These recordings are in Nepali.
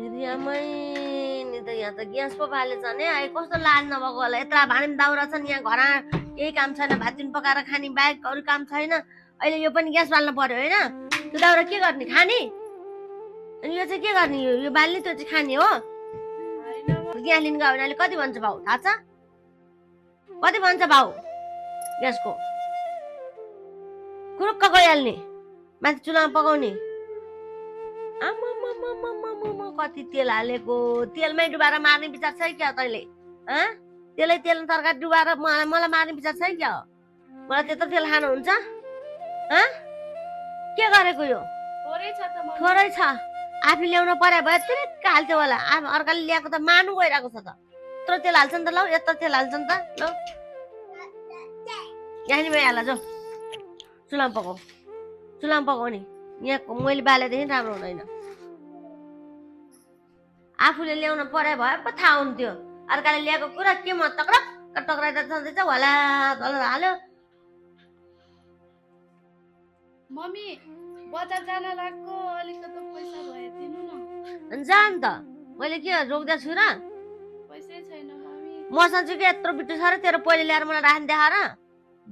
रियामै नि त यहाँ त ग्यास पो बालेछ नि है कस्तो लाज नभएको होला यत्रा भाँडा दाउरा छन् यहाँ घरमा केही काम छैन भात दिन पकाएर खाने बाहेक अरू काम छैन अहिले यो पनि ग्यास बाल्नु पर्यो होइन त्यो दाउरा के गर्ने खाने अनि यो चाहिँ के गर्ने यो बाल्ने त्यो चाहिँ खाने हो ग्यास लिनु गयो भने अहिले कति भन्छ भाउ थाहा छ कति भन्छ भाउ ग्यासको कुरुक्क गइहाल्ने माथि चुलामा पकाउने कति तेल हालेको तेलमै डुबाएर मार्ने विचार छ क्या तैँले तेल तरकारी डुबाएर मलाई मार्ने विचार छ क्या मलाई त्यत्रो तेल खानुहुन्छ के गरेको यो थोरै छ आफूले ल्याउनु पर्यो भए तिरिक्क हाल्थ्यो होला अर्काले ल्याएको त मार्नु गइरहेको छ त यत्रो तेल हाल्छ नि त ल यत्रो तेल हाल्छ नि त ल यहाँ नि हाल जाऊ चुलामा पकाउने यहाँ मैले बालेदेखि राम्रो हुँदैन आफूले ल्याउनु पर्यो भए पो थाहा हुन्थ्यो अर्काले ल्याएको कुरा के म टक्राइदा छँदैछ होला हाल्यो मम्मी बजार जान लाग्यो अलिकति पैसा भए दिनु न जा नि त मैले के रोक्दा छु र पैसै छैन मम्मी मसँग चाहिँ के यत्रो बिटु छ र तेरो पहिले ल्याएर मलाई राख्न देखाएर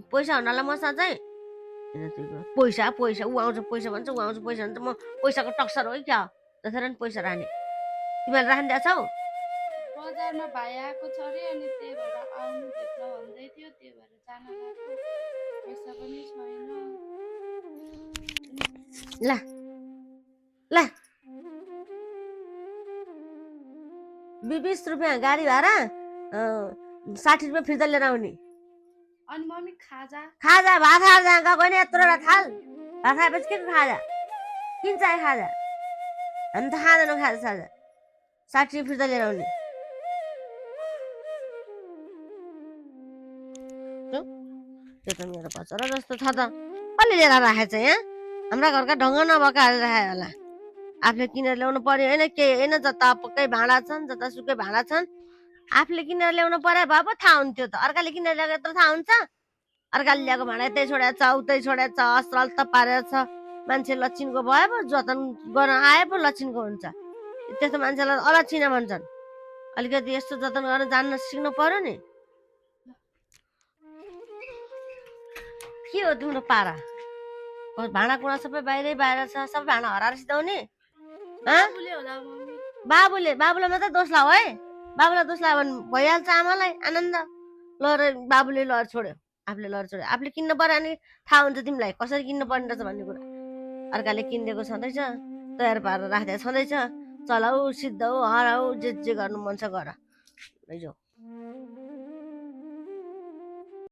पैसा हुनालाई मसँग चाहिँ पैसा ऊ आउँछ पैसा भन्छ ऊ आउँछ पैसा भन्छ म पैसाको टक्सर हो क्या त्यसरी नि पैसा राख्ने तिमीले राख्न दिएको छौ बजारमा भाइ आएको छ रे अनि त्यही भएर आउनु भित्र भन्दै थियो त्यही भएर जान लाग्यो पैसा पनि छैन ल 20 रुपियाँ गाडी भाडा 60 रुपियाँ फिर्ता लिएर आउने अनि मम्मी खाजा भात खाजा गएको नि यत्रो थाल भात खाएपछि के खाजा किन चाहियो खाजा हामी त खाँदैनौँ खाजा 60 फिर्ता लिएर आउने त्यो त मेरो पचरा जस्तो छ त कसले लिएर राखेछ यहाँ हाम्रा घरका ढङ्ग नभएको हालेर राखे होला आफूले किनेर ल्याउनु पर्यो होइन के होइन जतापक्कै भाँडा छन् जतासुकै भाँडा छन् आफूले किनेर ल्याउनु पर्यो भए पो थाहा हुन्थ्यो त अर्काले किनेर ल्याएको त थाहा हुन्छ अर्काले ल्याएको भाँडा यतै छोडेको छ उतै छोडेको छ अस्त्राल त पारेको छ मान्छे लक्षिणको भए पो जतन गर्न आए पो लक्षिणको हुन्छ त्यस्तो मान्छेलाई अलक्षिण भन्छन् अलिकति यस्तो जतन गर्न जान्न सिक्नु पर्यो नि के हो तिम्रो पारा भाँडाकुँडा सबै बाहिर छ सबै भाँडा हराएर सिधाउने बाबुले मात्रै दोष लाऊ है बाबुलाई दोष लायो भने भइहाल्छ आमालाई आनन्द लएर बाबुले लएर छोड्यो आफूले किन्न पर्यो अनि थाहा हुन्छ तिमीलाई कसरी किन्नु पर्ने रहेछ भन्ने कुरा अर्काले किनिदिएको छँदैछ तयार पारेर राखिदिएको छँदैछ चलाऊ सिद्धाऊ हराऊ जे गर्नु मन छ गर लैजाऊ